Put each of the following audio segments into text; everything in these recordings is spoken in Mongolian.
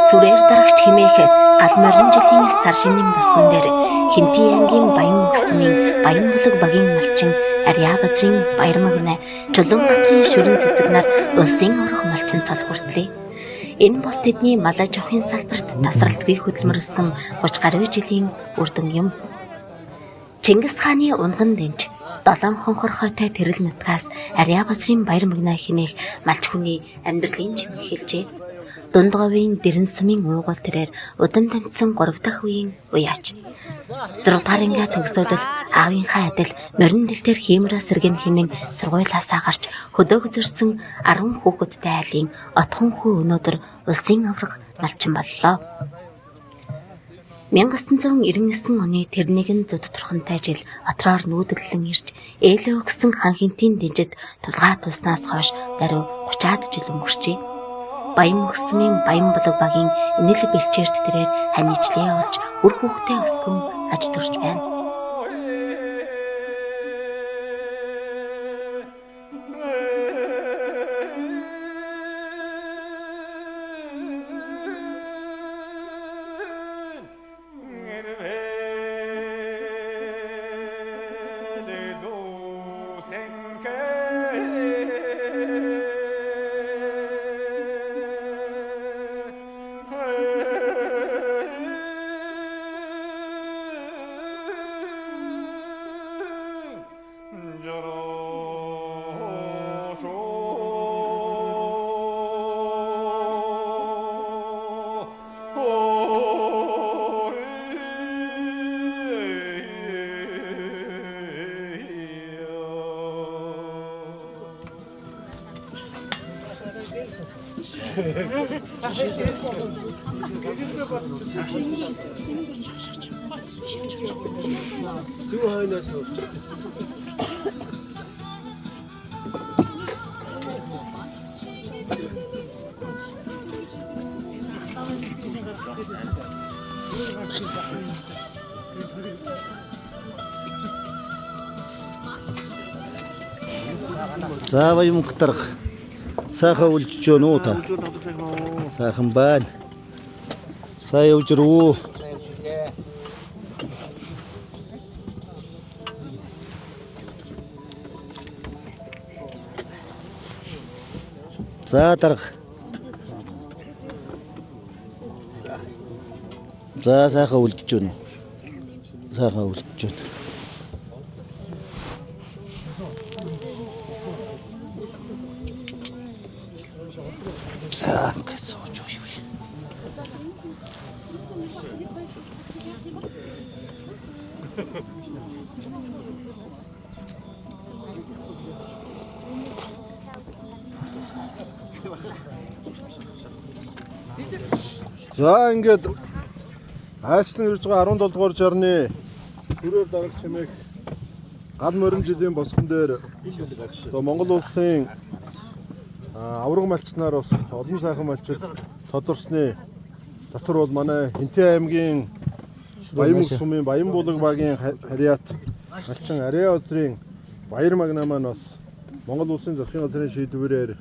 Сүрээр дарагч хэмээх гал морин жилийн сар шинийн босгон дээр Хэнтий аймгийн Баян-Мөнх сумын Баян-Булаг багийн малчин Арьяабазрын Баярмагнай Чулуун-Гатрын шүрэн цэцэг нар улсын аварга малчин цол хүртлээ. Энэ бол тэдний мал аж ахуйн салбарт тасралтгүй хөдөлмөрлөсөн 30 гаруй жилийн үр дүн юм. Чингис хааны унган дэнж долоон хонхор хойтой тэрэл нутгаас Арьяабазрын Баярмагнай хэмээх малч хүний амьдралын чим эхэлжээ. Дунд говийн Дэрэн сумын уугуул тэрээр удам дамжсан 3 дахь үеийн уяач. 6 дугаар анги төгсөөд л аавынхаа адил морин дэлтэр хиймраа сэргэн хэмээн сургуулиасаа гарч хөдөөх зөрсөн 10 хүүхэдтэй айлын отхон хүү өнөөдөр улсын аварга малчин боллоо. 1999 оны тэр нэгэн зуд турхантай жил отроор нүүдэглэн ирж ээлээ өгсөн хан хинтийн дэнжид тулгаа тулснаас хойш даруй 30-аад жил өнгөрчээ. Баян-Мөнх сумын Баян-Булаг багийн инэл бэлчээрт тэрээр хамижлээ олж үр хүүхдээ өсгөн аж төрж байна. Зүү хойноос За Баян-Мөнх дарга. Сайхан үлжиж байна уу та? Сайхан байна. Сайн явж рүү. За дарга. За сайхан үлжиж байна уу? Сайхан үлжиж байна. За ингээд сууж өгье. За ингээд айлчлан ирж байгаа 17 дугаар жарны түрээр дарагч хэмээх гал морин жилийн босгон дээр одоо Монгол улсын аварга малчнаар бас олон сайхан малчид тодорсны дотор бол манай Хэнтий аймгийн Баян-Мөнх сумын Баян-Булаг багийн харьяат малчин Арьяабазрын Баярмагнай маань бас Монгол улсын засгийн газрын шийдвэрээр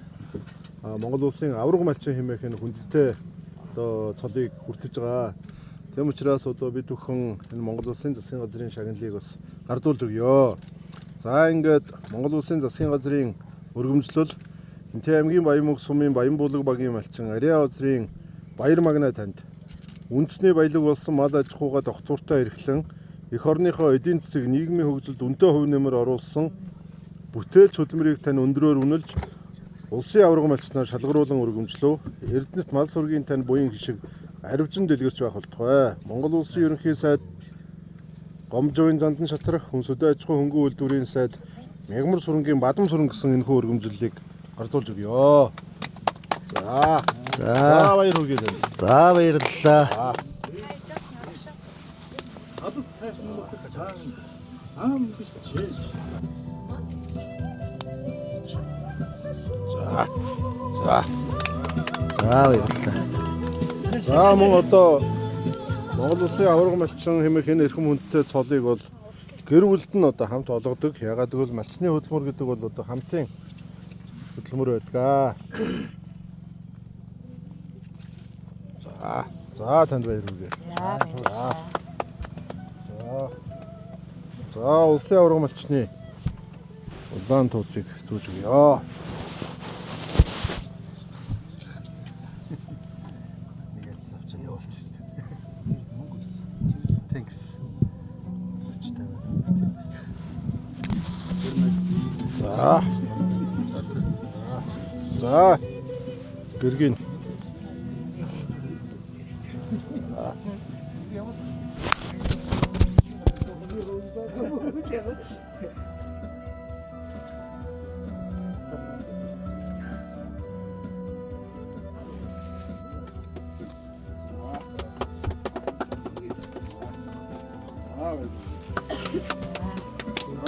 Монгол улсын аварга малчин хэмээх энэ хүндтэй одоо цолыг хүртэж байгаа. Тэм учраас одоо бид бүхэн энэ Монгол улсын засгийн газрын шагналыг бас гардуулж өгье. За ингээд Монгол улсын засгийн газрын өргөмжлөл Хэнтий аймгийн Баян-Мөнх сумын Баян-Булаг багийн малчин Арьяабазрын Баярмагнай танд үндэсний баялаг болсон мал аж ахуйгаа тогтвортой эрхлэн эх орныхоо эдийн засаг нийгмийн хөгжилд үнэтэй хувь нэмэр оруулсан бүтээлч хөдөлмөрийг тань өндрөөр үнэлж улсын аварга малчнаар шалгаруулан өргөмжлөв. Эрдэнэт мал сүргийн тань буян хишиг аривжин дэлгэрч байх болтугай. Монгол улсын ерөнхий сайд Гомжовын Зандан шатрах хүн сөдөө аж ахуй хөнгөн үйлдвэрийн сайд Мягмар сүрэнгийн Бадам сүрэн гэсэн энэхүү өргөмжлөлийг гардуулж өгье. За. За баяр хүргэе. За баярлалаа. За. За. За баярлалаа. За мөн одоо Монгол улсын аварга малчин хэмээх энэ эрхэм хүндтэй цолыг бол гэр бүлд нь одоо хамт олгодог. Ягаад гэвэл малчны хөдөлмөр гэдэг бол одоо хамтын хөдөлмөр байдаг. За. За танд баяр хүргэе. За. За. За улсын аварга малчны улаан тууцыг зүүж өгье. Нэгэд авчаа явуулчих шүү дээ. Мөнгө ус. Thanks. Зурч тавиад. За. За. Гэргийн.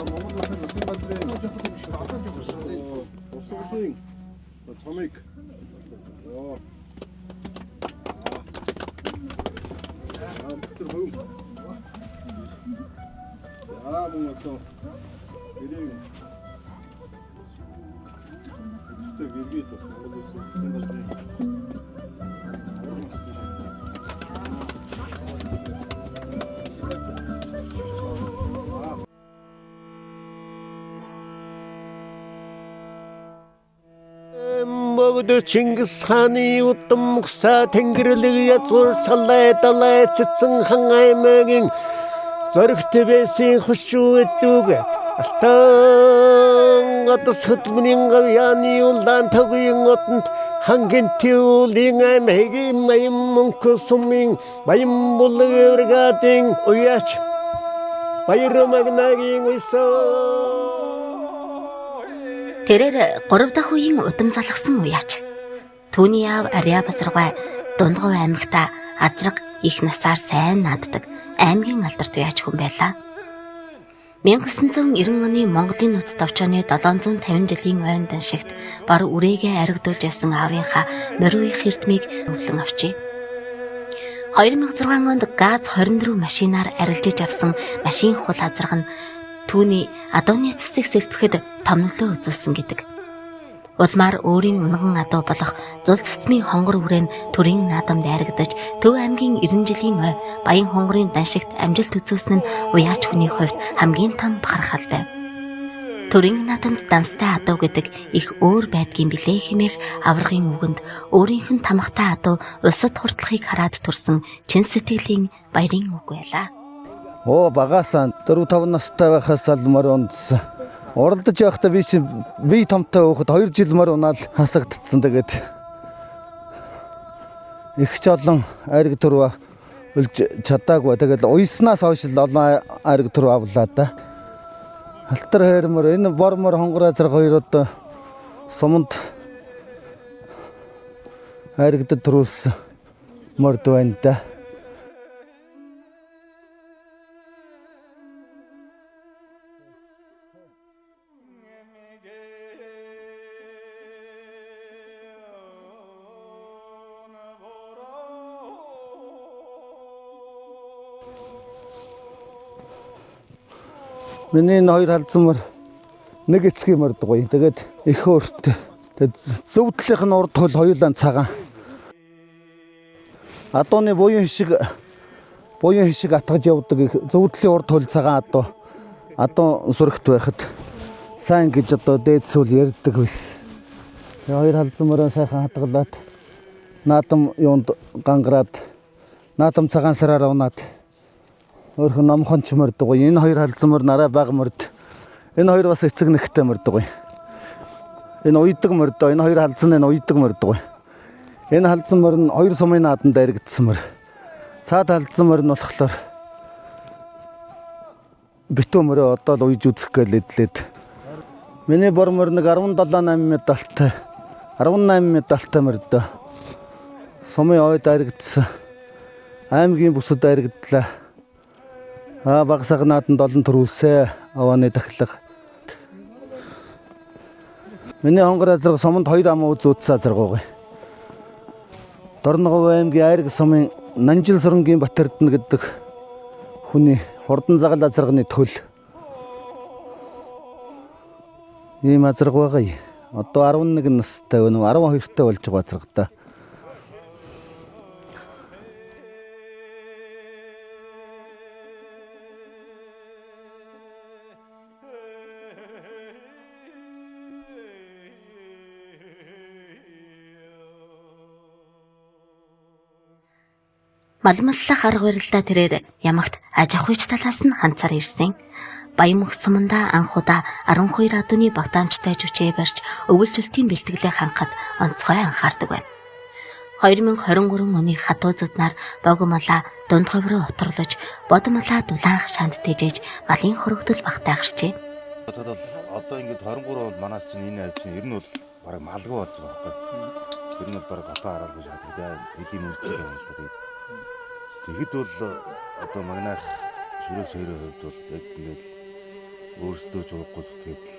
Монгол улсын засгийн газрын Урсгалын цомыг. Йоо. Аа, тэр хөвөн. За мөн одоо гэрийн эцэгтэй гэргээд Монгол улсын засгийн газрын Богд Чингис хааны удам мукса Тэнгэрлэг язгуур салай далай цэцэн хан аймгийн зоригт байсан хошуу өдөг Алтан гадас хөдөлмөрийн гавьяаны улаан тогийн одонд хангинти уулын аймгийн Маян мөнх сумын Баян булаг бригадын уяач Баяр магнагийн уйсан. Тэрээр 3 дахь үеийн удам залгасан уяач. Түүний аав Арья Басаргай Дундгов аймагта азраг их насаар сайн нааддаг аймгийн алдарт уяач хүн байлаа. 1990 оны Монголын нууц товчооны 750 жилийн ойн даншигт бар үрээгээ аригдуулж ясан аавынхаа морь үеих эрдмийг өвлөн авчээ. 2006 онд ГАЗ 24 машинаар арилжиж авсан машин хул азраг нь түүний адууны цэсийг сэлбэхэд том нөлөө үзүүлсэн гэдэг. Улмаар өөрийн унган адуу болох зул цэцмийн хонгор үрээ нь төрийн наадамд айрагдаж Төв аймгийн 90 жилийн ой Баян хонгорын даншигт амжилт үзүүлсэн нь уяач хүний хувьд хамгийн том бахархал байв. Төрийн наадамд данстай адуу гэдэг их өөр байдгийн билээ хэмээх аваргын үгэнд өөрийнх нь тамхтай адуу улсад хурдлахыг хараад төрсэн чин сэтгэлийн баярын үг байлаа. Оо багаасаа 4 5 настай байхаас л морь ундсан. Уралдаж байхдаа би чинь би томтой хөөхөд 2 жил морь унаал хасагдцсан. Тэгээд их ч олон айраг төрөө өлж чадаагүй. Тэгээд уйснаас хойш л олон айраг төрөө авлаа да. Алтар хайрмор энэ бормор хонгор азраг хоёр одоо суманд айрагдад төрүүлсэн морд байна да. Миний энэ хоёр халзан мөр нэг эцгийн морд гоё. Тэгээд их өөртөө. Тэгээд зөв талынх нь урд хөл хоёулаа цагаан. Адууны буян хишиг атгаж явдаг зөв талын урд хөл цагаан адуу. Адуу сүрэгт байхад сайн гэж одоо дээд зүйл ярьдаг байсан. Тэгээд хоёр халзан мөрөө сайхан хадгалаад наадам юунд гангараад наадам цагаан сараар унаад өөрхөн номхон ч морд гоё. Энэ хоёр халзан мөр нарай бага морд. Энэ хоёр бас эцэг нэгтэй морд гоё. Энэ уйдаг морд. Энэ хоёр халзан энэ уйдаг морд гоё. Энэ халзан мөр нь хоёр сумын нааданд дайрагдсан мөр. Цаад халзан мөр нь болохоор битүү мөрөө одоо л уйж үзэх гээл эдлээд. Миний бор мөр нэг 17 8 медальтай. 18 медальтай морд. Сумын ойд дайрагдсан. Аймгийн бүсэд дайрагдлаа. Аа багсаг нааданд олон төрүүлсэ. Авааны дахлага. Миний хонгор азарга суманд 2 ам үзүүлсэн азарга байгаа. Дорногов аймгийн Айраг сумын Нанжил сурангийн Батэрдэн гэдэг хүний хурдан загал азарганы төл. Ийм азарга байгаа. Одоо 11 настай байна уу? 12 тай болж байгаа азарга та. Малмаллах арга барилдаа тэрээр ямагт аж ахуйч талаас нь ханцаар ирсэн. Баян сумандаа анх удаа 12 адууны багтаамжтай жүчээ барьж өвөлжлөлтийн бэлтгэлээ хангахад онцгой анхаардаг байна. 2023 оны хатуу зуднаар богомолоо дунд говь руу уторлож, бодмолоо дулаан хашаанд тэжээж малын хорогдол багтаа гарчээ. Одоо ингээд 23 онд манай чинь энэ авч чинь ер нь бол бараг малгүй болж байгаа байхгүй. Ер нь бол бараг готоо хараалгүй шахаад тэгээд эдийн үйлчлэг юм л да. Тэгээд тэгэхэд бол одоо магнаах шүрэг сэрийн хувьд бол яг ингээд л өөрсдөө ч уухгүй зүтгээд л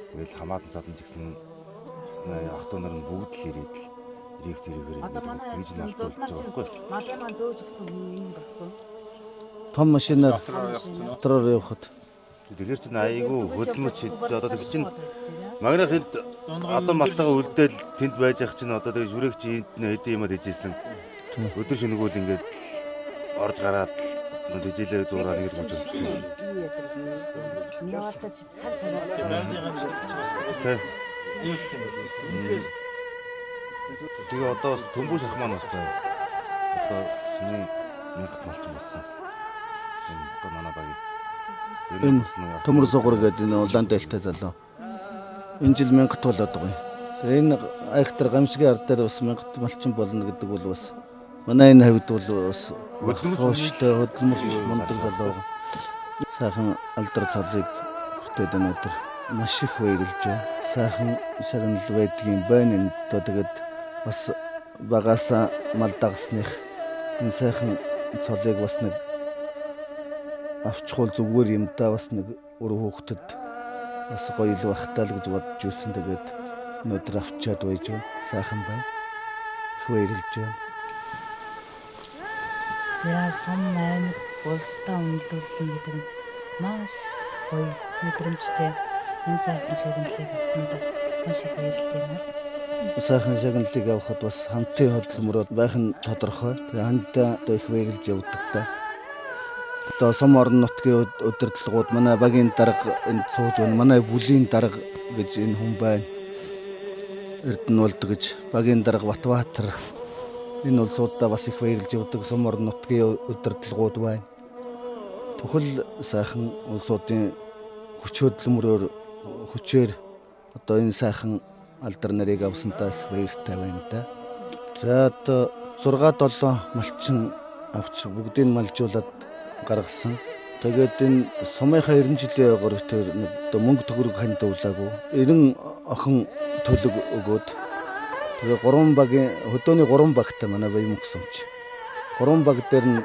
тэгэл хамаатан садан ч гэсэн ах トゥ нар нь бүгд л ирээд л ирээх тэрээр ингээд тэгж нь алцуулж байгаа байхгүй. Малын маань зөөж өгсөн хүн юм баггүй. Том машинаар дотроор явхад Тэгэхээр чинь айгүй хөдөлмөрч одоо тэг чинь магнаах энд одоо малтайгаа үлдээл тэнд байж ах чинь одоо тэг шүрэг чи энд нэ хэдэн юмад хижээсэн. Өдөр шөнөгөөл ингээд орж гараад тэжээлээ зураад ингэж гүж өмчтэй. Юу яадаг гэсэн шүү дээ. Яваалтаж цаг цагаар Тэ. Тэгээ одоо бас төмбөө шах маань байна. Одоо сумын мянгат малчин болсон. Энэ манай багийн. Энэ төмөр сугар гэдэг энэ улаан дээлтэй залуу. Энэ жил мянгат болоод байгаа юм. Тэгээ энэ айхтар гамшигын ард дээр бас мянгат малчин болно гэдэг бол бас манай энэ хавьд бол бас хөдөлмөрчтэй хөдөлмөрч мундаг залуу байгаа. Сайхан алдар цолыг хүртээд энэ өдөр маш их баярлж байна. Сайхан шагнал байдгийн байна. Энэ одоо тэгээд бас багаасаа мал дагсных энэ сайхан цолыг бас нэг авчихвал зүгээр юм да, бас нэг өөр хүүхдэд бас гоё л байх таа л гэж бодож ирсэн. Тэгээд өнөөдөр авчиад байж байна. Сайхан байна. Их баярлж байна. За сум аймаг улстай үнэлүүлнэ гэдэг нь маш гоё мэдрэмжтэй. Энэ сайхан шагналыг авсанд маш их баярлж байна. Сайхан шагналыг авахад бас хамтын хөдөлмөрөд байх нь тодорхой. Тэгээ хандаа одоо их баярлж явдаг та. Одоо сум орон нутгийн удирдлагууд манай багийн дарга энд сууж байна. Манай бүлийн дарга гэж энэ хүн байна. Эрдэнэ болд гэж багийн дарга Батбаатар энэ улсуудаа бас их баярлж явдаг сум орон нутгийн удирдлагууд байна. Төхөл сайхан улсуудын хүч хөдөлмөрөөр хүчээр одоо энэ сайхан алдар нарыг авсантай их баяртай байна да. За одоо 6 7 малчин авч бүгдийг малжуулаад гаргасан. Тэгээд энэ сумынхаа 90 жилийн ойгоор тэр нэг одоо мөнгө төгрөг хандуулаагүй. 90 охин төлөг өгөөд тэгээ 3 багийн хөдөөний 3 багтай манай Баян мөнх сумч. 3 баг дээр нь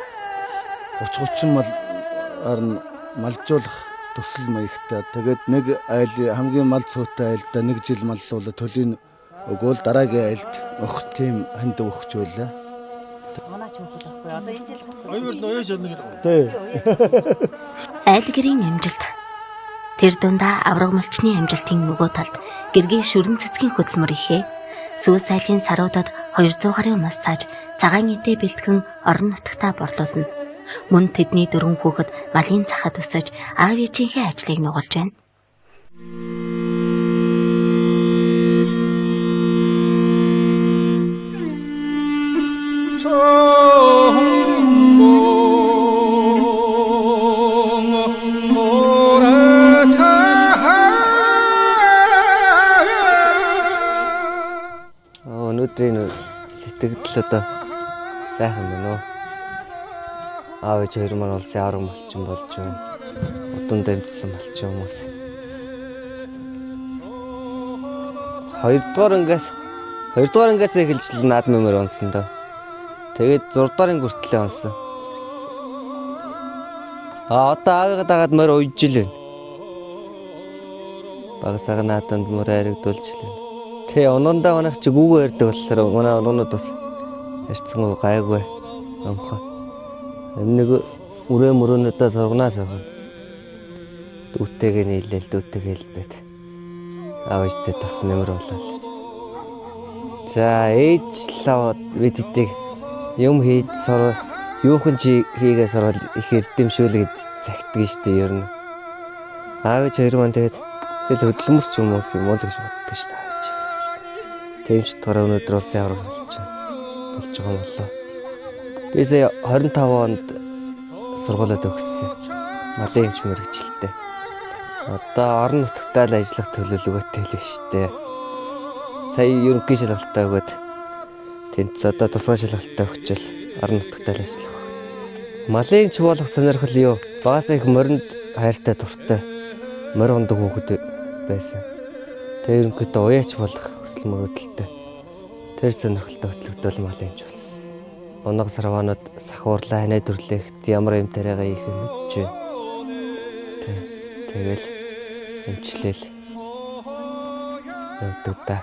30 30 малаар нь малжуулах төсөл маягтай. Тэгээд нэг айл хамгийн мал цуутай айлдаа нэг жил маллуулаад төлийг өгөөл дараагийн айлд өгөх тийм хандив өгч байлаа. Манай ч хүүхэд байхгүй. Одоо энэ жил хасан. Оюур нь оюун шална гэдэг. Тий. Айл гэрийн амжилт. Тэр дундаа авраг малчны амжилтын нөгөө талд гэргийн шүрэн цэцгийн хөдөлмөр ихээ. Сүүл сайлын саруудад 200 гаруй мас сааж цагаан эдээ бэлтгэн орон нутагтаа борлуулна. Мөн тэдний дөрвөн хүүхэд малын цахад өсөж аав ээжийнхээ ажлыг нугалж байна. Өнөөдрийн сэтгэгдэл одоо сайхан байна уу? Аав ээж хоёр маань улсын авраг малчин болж байна. Удам дамжсан малчин хүмүүс. Хоёрдугаар ангиас эхэлж л наад мемор онсон доо. Тэгээд 6 дугаар анги хүртлээ онсон. А одоо аавыгаа дагаад морь уйж л байна. Бага сага нааданд мөр харигдуулж лээ. Тэ онондоо манайх чи гүүгөө ярьдаг болохоор манай ононууд бас ярьцсангүй гайгүй амхаа. Нэг үрээ мөрөөнөөдөө сурганаа сургана. Дүүтэйгээ нийлээл дүүтэйгээ хэлбэт. Аав ээжтэй тус нэмэр болол. За ээж л бид хэдийг юм хийж сур юухан чи хийгээ сурвал их эрдэмшүүл гэж загтдаг штэ ер нь. Аав ээж хоёр маань тэгээд тэгэл хөдөлмөрч хүмүүс юм уу л гэж боддог штэ аав ээж. Тийм ч утгаараа өнөөдөр улсын аварга болж байгаа юм болоо. Би сая 25 онд сургуулиуд төгссөн. Малын эмч мэргэжилтэй. Одоо орон нутгтаа л ажиллах төлөвлөгөөтэй л штэ. Сая ерөнхий шалгалтаа өгөөд тэнц одоо тусгай шалгалтаа өгчөөл орон нутгтаа л ажиллах. Малын эмч болох сонирхол юу? Багасаа их моринд хайртай дуртай морь ундаг хүүхэд байсан. Тэгээ ерөнхийдөө уяач болох хүсэл мөрөөдөлтэй. Тэр сонирхолтой хөтлөгдөл малын эмч болсон. Унаг сарваанууд сахуурлаа ханаа дүрлэхэд ямар юм тариагаа хийх юм мэдэж байна. Тэ тэгэл эмчлээл явдаг да.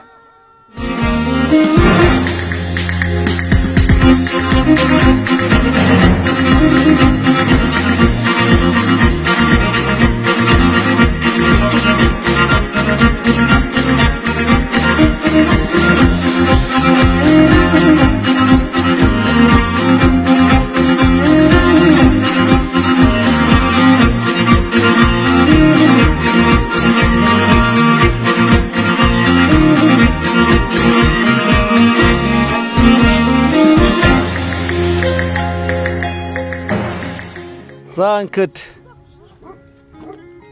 За ингээд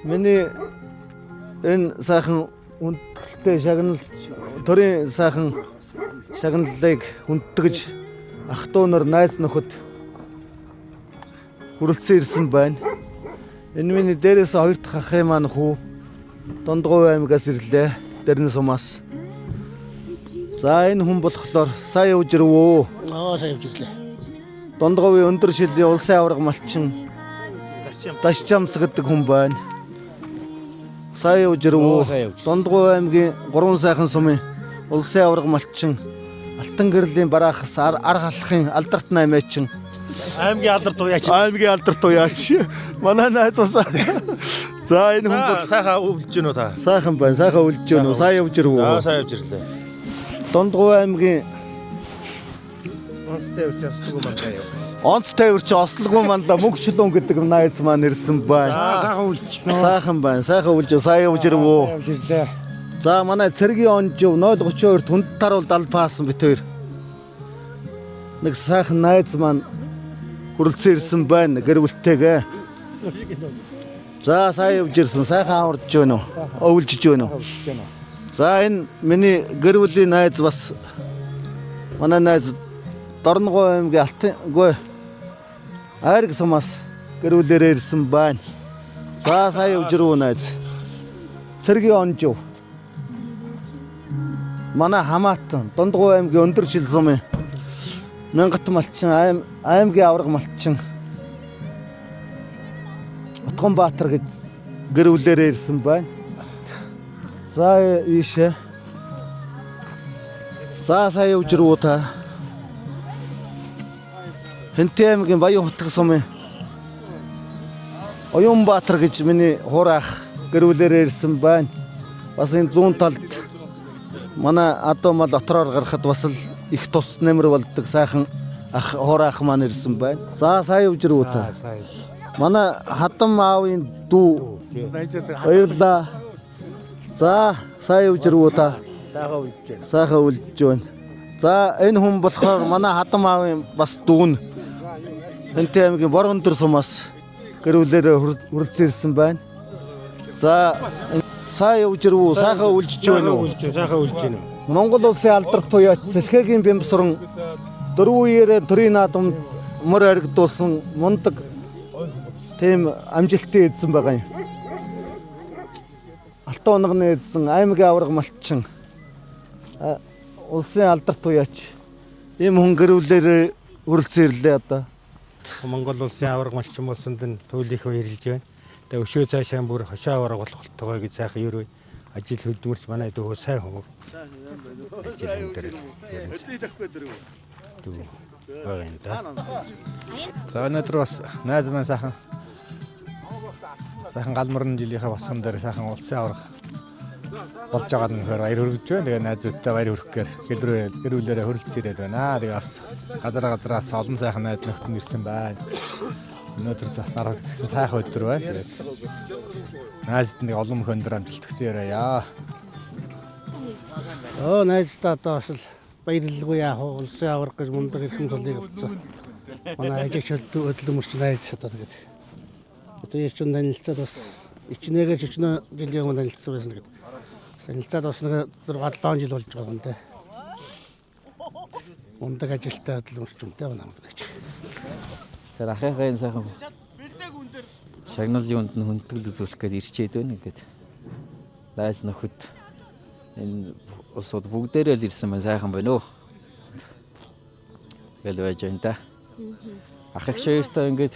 миний энэ сайхан хүндэлтэй шагнал төрийн сайхан шагналыг хүндэтгэж ах トゥ нар найз нөхөд хүрэлцэн ирсэн байна. Энэ миний дээрээс хоёр дахь ахын маань хүү Дундгуй аймагаас ирлээ. Дэрнэ сумаас. За энэ хүн болохоор сайн явж ирв үү? Аа сайн явж ирлээ. Дундгуйн өндөр шилийн улсын аварга малчин Дашчамс гэдэг хүн байна. Сайн явж ирв үү? Дундгуй аймгийн 3 сайхан сумын улсын аварга малчин Алтан гэрлийн бараахас ар халахын алдарт наймаачин Аймгийн алдарт уяач. Аймгийн алдарт уяач. Манай найз бас. За энэ хүн бол сайхан өвлөж гэнэ үү та? Сайхан байна. Сайхан өвлөж гэнэ үү? Сайн явж ирв үү? Аа сайн явж ирлээ. Дундгуй аймгийн Онц тээвэрч ослоггүй манлаа юу? Онц тээвэрч ослоггүй манлаа мөнгө чулуун гэдэг найз маань ирсэн байна. За сайхан өвлөж. Сайхан байна. Сайхан өвлөж. Сайн явж ирв үү? Явж ирлээ. За манай цэргийн онжив 032 түнд таруул 70 паасан бит хоёр. Нэг сайхан найз маань хүрэлцэн ирсэн байна гэр бүлтэйгээ. За сайн явж ирсэн. Сайхан аварж байна уу? Өвлжиж байна уу? За энэ миний гэр бүлийн найз бас манай найз Дорногов аймгийн Алтангүй Айраг сумаас гэр бүлээрээ ирсэн байна. За сайн явж ирв үү найз. Цэргийн онжив. Манай хамаатан Дундгуй аймгийн өндөр шил сумын Мянгат малчин аймгийн аварга малчин Утганбаатар гэж гэр бүлээрээ ирсэн байна. За ийшээ. За сайн явж ирв үү та? Хэнтэй аймгийн Баян хутаг сумын Оюунбаатар гэж миний хуур ах гэр бүлээрээ ирсэн байна. Бас энэ зүүн талд манай адуу мал отроор гарахад бас л их тус нэмэр болдог сайхан ах хуур ах маань ирсэн байна. За сайн явж ирв үү та? Манай хадам аавын дүү баярлалаа. За сайн явж ирв үү та? Сайхан өвлөж байна. Сайхан өвлөж байна. За энэ хүн болохоор манай хадам аавын бас дүүн Хэнтэй аймгийн Бор өндөр сумаас гэр бүлээрээ хүрэлцэн ирсэн байна. За сайн явж ирв үү? Сайхан өвлөж байна уу? Сайхан өвлөж байна. Монгол улсын алдарт туяач Сэлхэгийн Бямсран дөрвөн үеэрээ төрийн наадам мөр харигдуулсан мундаг тийм амжилтын эзэн байгаа юм. Алтан унганы эзэн, аймгийн аварга малчин, улсын алдарт туяач ийм хүн гэр бүлээрээ хүрэлцэн ирлээ одоо. Монгол улсын аварга малчин болсонд нь туйл их баярлж байна. Тэгээ өшөө цаашаа бүр хошоо аварга болох болтугай гэж сайхан ерөөе. Ажил хөдөлмөрч манай дүү сайн хүн. Ажил амьдрал ер нь дүү байгаа юм да. За өнөөдөр бас найз маань сайхан сайхан гал морин жилийнхээ босгон дээр сайхан улсын аварга болж байгаа нь нөхөр баяр хүргэж байна. Тэгээ найзуудтай баяр хүргэхээр гэр бүлээрээ хүрэлцэн ирээд байна. Тэгээ бас газар газараас олон сайхан найз нөхдөд нь ирсэн байна. Өнөөдөр бас нараад гэсэн сайхан өдөр байна. Тэгээд найзд нэг олон мөх өндөр амжилт хүсье яриа. Оо найздаа одоо бас л баярлалгүй яах вэ? Улсын аварга гэж мундаг эрхэм цолыг авцсан. Манай ажил хөдөлмөрч найз одоо тэгээд. Одоо чинь танилцаад бас ичнээгээ чичнэ жилийн өмнө танилцсан байсан тэгээд. Танилцаад бас нэг 6 7 жил болж байгаа юм дээ. Мундаг ажилтай хөдөлмөрч юмтай байна гэж. Тэр ахыхаа энэ сайхан шагнал юунд нь хүндэтгэл үзүүлэх гээд ирчээд байна ингээд. Найз нөхөд энэ улсууд бүгдээрээ л ирсэн байна, сайхан байна өө. Тэгэл байж байна да. Ах эгч хоёртоо ингээд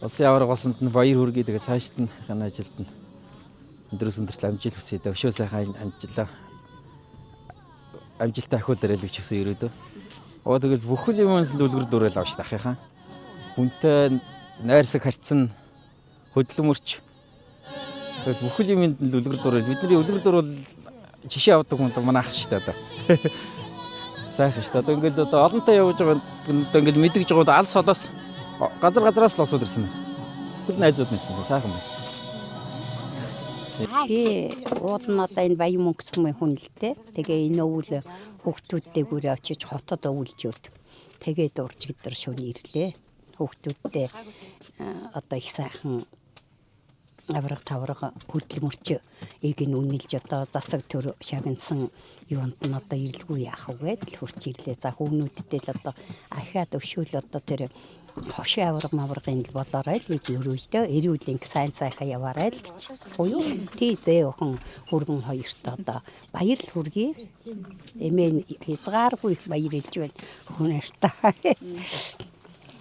улсын аварга болсонд нь баяр хүргэе. Тэгээ цаашд нь хана ажилд нь өндрөөс өндөрт амжилт хүсье. Өшөө сайхан амжлаа. Амжилттай ахиулаарай л гэж хүсэн өрөөдөө. Оо тэгэл бүхэл юм өнс үлгэр дуурайл авч ахыхаа. Хүнтэй найрсаг харьцсан хөдөлмөрч. Тэгэл бүхэл юмд нь үлгэр дуурайл. Бидний үлгэр дуурайл жишээ авдаг хүн манай ах шүү дээ одоо. Сайхан шүү дээ. Одоо ингээл одоо олонтой явж байгаа одоо ингээл мэдгэж байгаа алс холоос газар газараас л осууд ирсэн байна. Бүхэл найзууд нэрсэн. Сайхан байна. Би уул нь одоо энэ Баян мөнгө сумын хүн л дээ. Тэгээ энэ өвөл хүүхдүүдтэй гүрээ очиж хотод өвлж өгд. Тэгээд урж өдөр шөнө ирлээ. Хүүхдүүдтэй одоо их сайхан авраг тавраг хөдөлмөрч ийг нь үнэлж одоо засаг төр шагнасан юунд нь одоо ирэлгүй яах вэ гэдэл хурц ирлээ. За хүүнүүдтэй л одоо ахиад өшөөл одоо тэр хошин авраг маврагын л болоорой л гэж өрөөждөө. Эрүүл инг сайн сайхан яваарай л гэж. Буюу тий зээ охин хүргэн хоёрт одоо баяр л хүргэе. Эмээ хязгааргүй их баяр хэлж байна хүн нартай.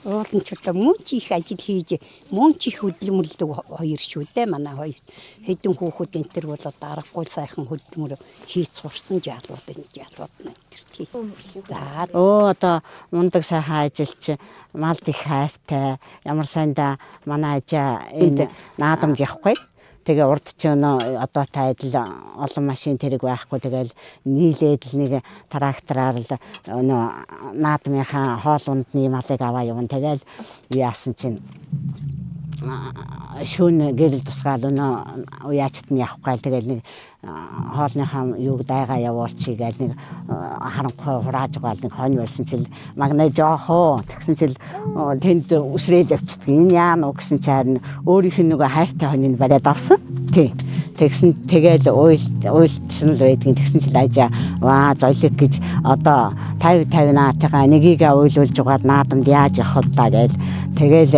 Уул нь ч одоо мөн ч их ажил хийж мөн ч их хөдөлмөрлөдөг хоёр шүү дээ манай хоёр. Хэдэн хүүхэд энэ төр бол одоо аргагүй сайхан хөдөлмөр хийж сурсан жалууд энэ жалууд нь энэ төр тий. За өө одоо мундаг сайхан ажилч малд их хайртай ямар сайндаа манай ажаа энд наадамд явахгүй. Тэгээ урд ч нөө одоо та адил олон машин тэрэг байхгүй тэгэл нийлээд л нэг трактораар л нөө наадмынхаа хоол ундны малыг аваа явна. Тэгэл яасан чинь шүүн гэрэл тусгаал өнөө уяачт нь явах гайл тэгэл нэг хоолныхаа юуг дайгаа явуулчих гээл нэг харанхуй хурааж гаал нэг хонь байсан чил магнаа жоохоо тэгсэн чил тэнд үсрээл явчихдаг. Энэ яана уу гэсэн чи харин өөрийнх нь нөгөө хайртай хоньыг бариад авсан. Тий. Тэгсэн тэгэл уйлтсан л байдгийн тэгсэн чил ажаа ваа золиг гэж одоо 50 50 наатайгаа нэгийгээ уйлуулж угаад наадамд яаж явах вэ гээл тэгэл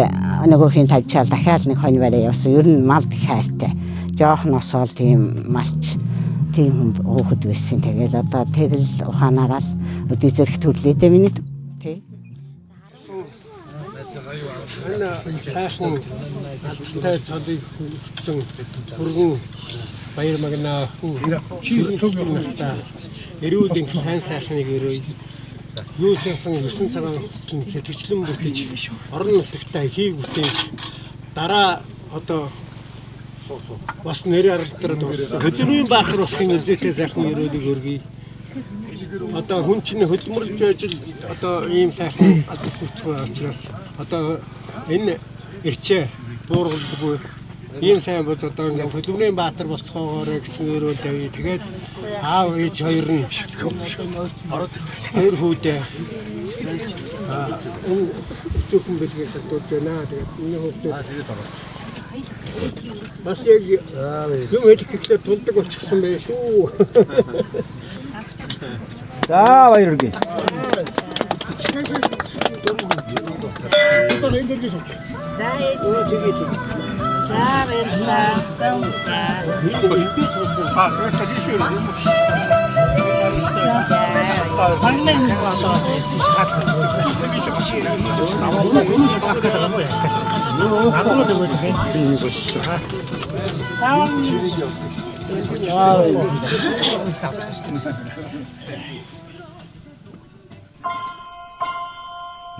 нөгөөх нь тавьчаал дахиад нэг хонь бариа явсан. Ер нь малд их хайртай. Жоох носоол тийм малч тийм хүн хүүхэд байсан. Тэгэл одоо тэр л ухаанаараа л өдий зэрэг төрлөө дээ миний. Тий. Энэ сайхан алдартай цолыг хүртсэн бүргэн баяр магнаа охин цог нартай эрүүл энх сайн сайхныг өрөөе. Юусасан 9 сарын хугацаанд сэтгэлэн бүтэж орон нутагтаа хийг бүтээж дараа одоо бас нэр аргалдраад хөдөлмөрийн баатар болохын үзээтэй сайхан өрөөлийг өргөе. Одоо хүн чинь хөдөлмөрлж байж л одоо ийм сайхан алдар хүрчих учраас одоо энэ ирчээ буургалдаггүй ийм сайн боц одоо ингээд хөдөлмөрийн баатар болцоогоорой гэсэн өрөөл тавья. Тэгээд аав ээж хоёр нь хоёр хүүдээ энэ өчүүхэн бэлгийг хадуулж байна. Тэгээд миний хүүхдүүд бас яг юм хэлэх гэхлээр тулдаг болчихсон байх шүү. За баяр хүргэе. За ээж За баярлалаа.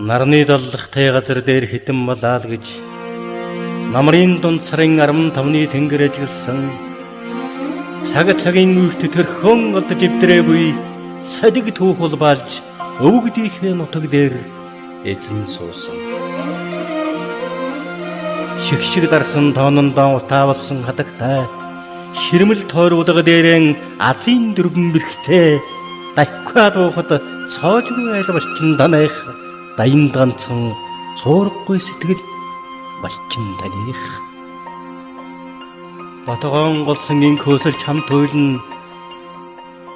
Нарны даллахтай газар дээр хитэн малаал гэж намрын дунд сарын 15-ны тэнгэр ажигласан цаг цагийн үерт төрхөн одож эвдрээгүй садиг түүхэл балж өвгдийнхээ нутаг дээр эзэн суусан. Шигшиг дарсан тоонондоо утаавалсан хадагтай ширмэл тойруулга дээрэн азийн дөрвөн бэрхтэй дахиад дуухад цоожгүй айл болчин таных даянд ганцхан цуурахгүй сэтгэл болчин таних. Батгоон голсон инх хөөсөлж хамт уйлна.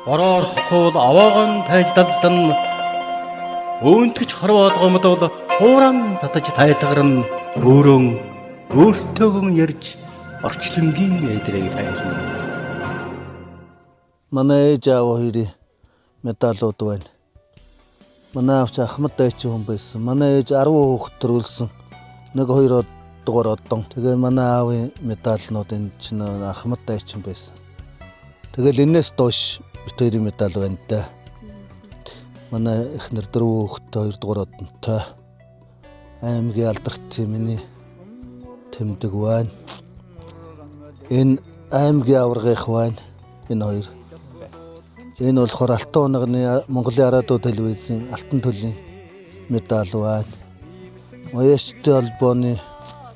Бороо орохгүй бол аваагаан тайж далдан өөнтөж хорвоод гомдвол хууран татаж тайтгарна өөрөө өөртөөгөн ярьж орчлонгийн эдрийг тайлна. Манай ээж аав хоёрын медалууд байна. Манай аав чи Ахмад дайчин хүн байсан. Манай ээж 10 хүүхэд төрүүлсэн. 1 2 дугаар одон. Тэгээ манай аавын медальнууд энэ чинь Ахмад дайчин байсан. Тэгэл энэс доош бит хоёрын медаль байна да. Манай эхнэр 4 хүүхэдтэй 2 дугаар одонтой. Аймгийн алдарт миний тэмдэг байна. Энэ аймгийн аваргынх байна. Энэ хоёр. Энэ болохоор Алтан унагны Монголын радио телевизийн Алтан төлийн медаль байна. Уяачтай холбооны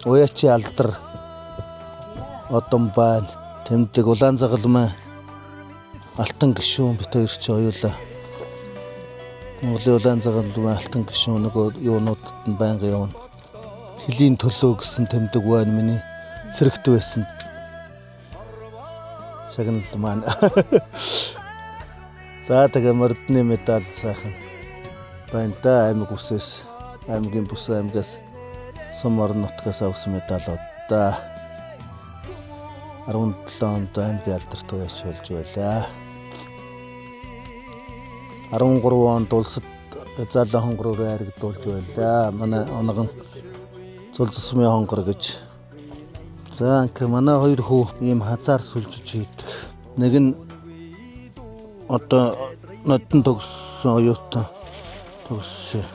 Уяачийн алдар одон байна. Тэмдэг Улаан загалмай Алтан гишүүн бит хоёр чи хоёулаа. Монголын Улаан загалмай Алтан гишүүн нөгөө юунуудад нь байнга явна. Хөлийн төлөө гэсэн тэмдэг байна миний цэрэгт байсан. Шагнал маань. За тэгээ мордны медаль сайхан байна да аймаг бүсээс аймгийн бүс аймгаас сум орон нутгаас авсан медалууд да. 17 онд аймгийн алдарт уяач болж байлаа. 13 онд улсад заалан хонгороор айрагдуулж байлаа. Манай оногон зул зусмын хонгор гэж. За анх манай хоёр хүү ийм хазаар сүлжиж хийдэг. Нэг нь одоо нодон төгссөн оюутан төгссөн.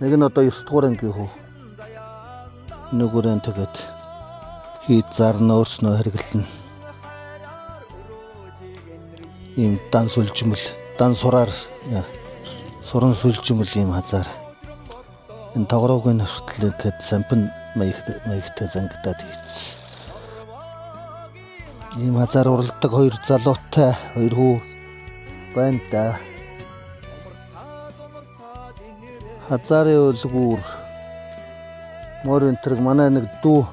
Нэг нь одоо 9 дугаар ангийн хүү. Нөгөөрөө тэгээд хийд зарна өөрснөө хэрэглэнэ. Ийм дан сүлжмэл, дан сураар суран сүлжмэл ийм хазаар. Энэ тогроогийн хүртэл ингээд сампин маягтай зангидаад хийцсэн. Ийм хазаар уралдаг хоёр залуутай хоёр хүү байна да. Хазаарын өлгүүр мор энтрэг манай нэг дүү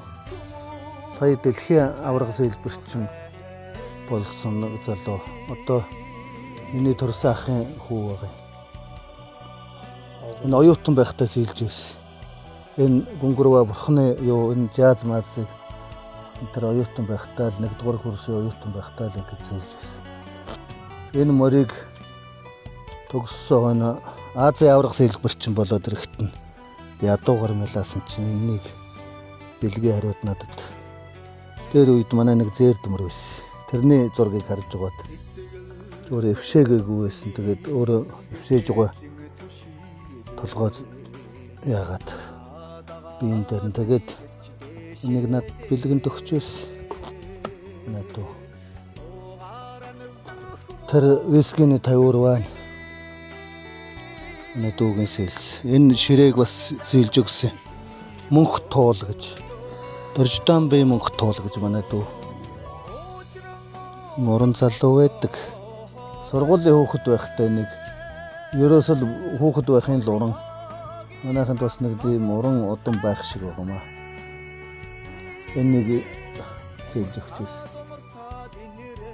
сая дэлхийн аварга сэлбэрчин болсон нэг залуу. Одоо миний төрсөн ахын хүү байгаа. Энэ оюутан байхдаа сэлж байсан. Энэ гүнгүрва бурхны юу энэ жаз мазыг тэр оюутан байхдаа л нэгдүгээр курсын оюутан байхдаа л ингэж сэлж байсан. Энэ морийг төгссөн хойно Азийн аварга сэлбэрчин болоод ирэхэд нь ядуугар мэлаасан чинь энийг бэлгийн хариуд надад. Тэр үед манай нэг зээрдмөр байсан. Тэрний зургийг харж байгаад өөрөө эвшээгээгүй байсан. Тэгээд өөрөө эвшээж байгаа толгой яагаад би энэ дээр нь тэгээд энийг над бэлгэн төгч байсан. Надад тэр вискиний 50 байна. Манай дүүгийн сэлс. Энэ ширээг бас сэлж өгсөн. Мөнх туул гэж. Дорждон би мөнх туул гэж манай дүү. Муран залуу байдаг. Сургуулийн хүүхэд байхдаа энийг ерөөсөл хүүхэд байхын л уран. Манайханд бас нэг тийм уран удам байх шиг байгаа маа. Энийг сэлж өгч байсан.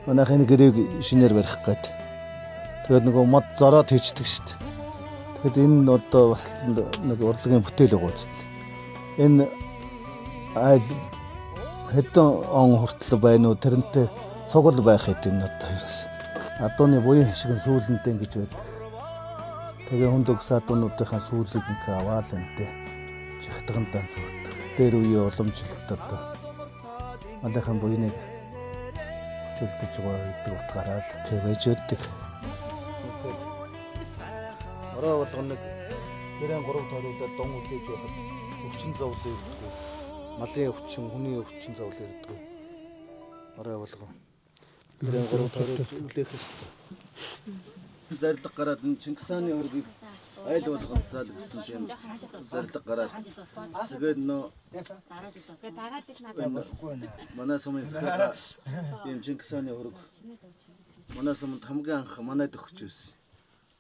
Манайхын гэрээг шинээр барих гээд. Тэгээд нөгөө мод зороод хийчдэг шүү дээ. Тэгэхэд энэ нь одоо бас нэг урлагийн бүтээл байгаа үст. Энэ айл хэдэн он хүртэл байна уу тэрнтэй цугл байх хэд энэ одоо ерөөс. Адууны буян хишгэн сүүлэндээ ингэж байдаг. Тэгээ хүнд өгс адуунуудынхаа сүүлийг ингээ аваал энтэй жигтган дан зүүдэг. Дээр үеийн уламжлалт одоо малынхаа буяныг Үлдэж байгаа гэдэг утгаараа л тэгэж өгдөг. Орой болгоног гэрэн 3 ториудаар дон үлээж байхад өвчин зовлон ирдэг. Малын өвчин, хүний өвчин зовлон ирдэг. Орой болгон. Гэрэн 3 ториуд үлээх ёстой. Зарлиг гараад энэ Чингис хааны хөргийг айл болгонд заал гэсэн тийм зарлиг гараад тэгээд нөө манай сумын захиргаа ийм Чингис хааны хөрөг манай суманд хамгийн анх манайд өгч байсан.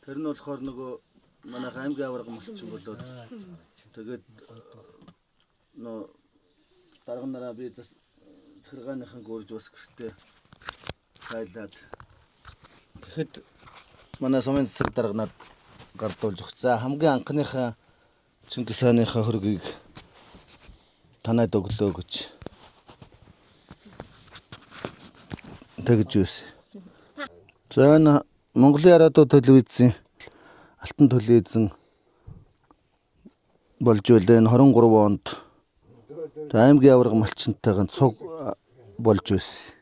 Тэр нь болохоор нөгөө манай аймгийн аварга малчин болоод тэгээд нөө дарга нараа би захиргааныхан гүрж бас гэртээ хайлаад тэгэхэд манай сумын засаг дарганаад гардуулж өгч. За хамгийн анхныхаа Чингис хааныхаа хөргийг танайд өглөө гэж тэгж байсан. За энэ Монголын радио телевизийн алтан төлөлийн эзэн болж байлаа. Энэ 23 онд аймгийн аварга малчинтайгаа цуг болж байсан.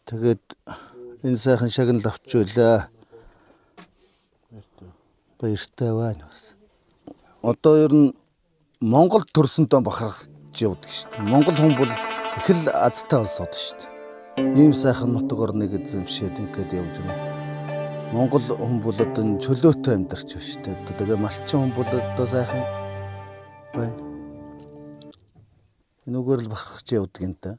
Тэгээд энэ сайхан шагнал авч байлаа. Баяртай байна бас. Одоо ер нь Монгол төрсөндөө бахархаж явдаг шүү дээ. Монгол хүн бол их л азтай улсууд шүү дээ. Ийм сайхан нутаг орныг эзэмшээд ингээд явж байна. Монгол хүн бол одоо чөлөөтэй амьдарч байна шүү дээ. Одоо тэгээ малчин хүн бол одоо сайхан байна. Энүүгээр л бахархаж явдаг юм да.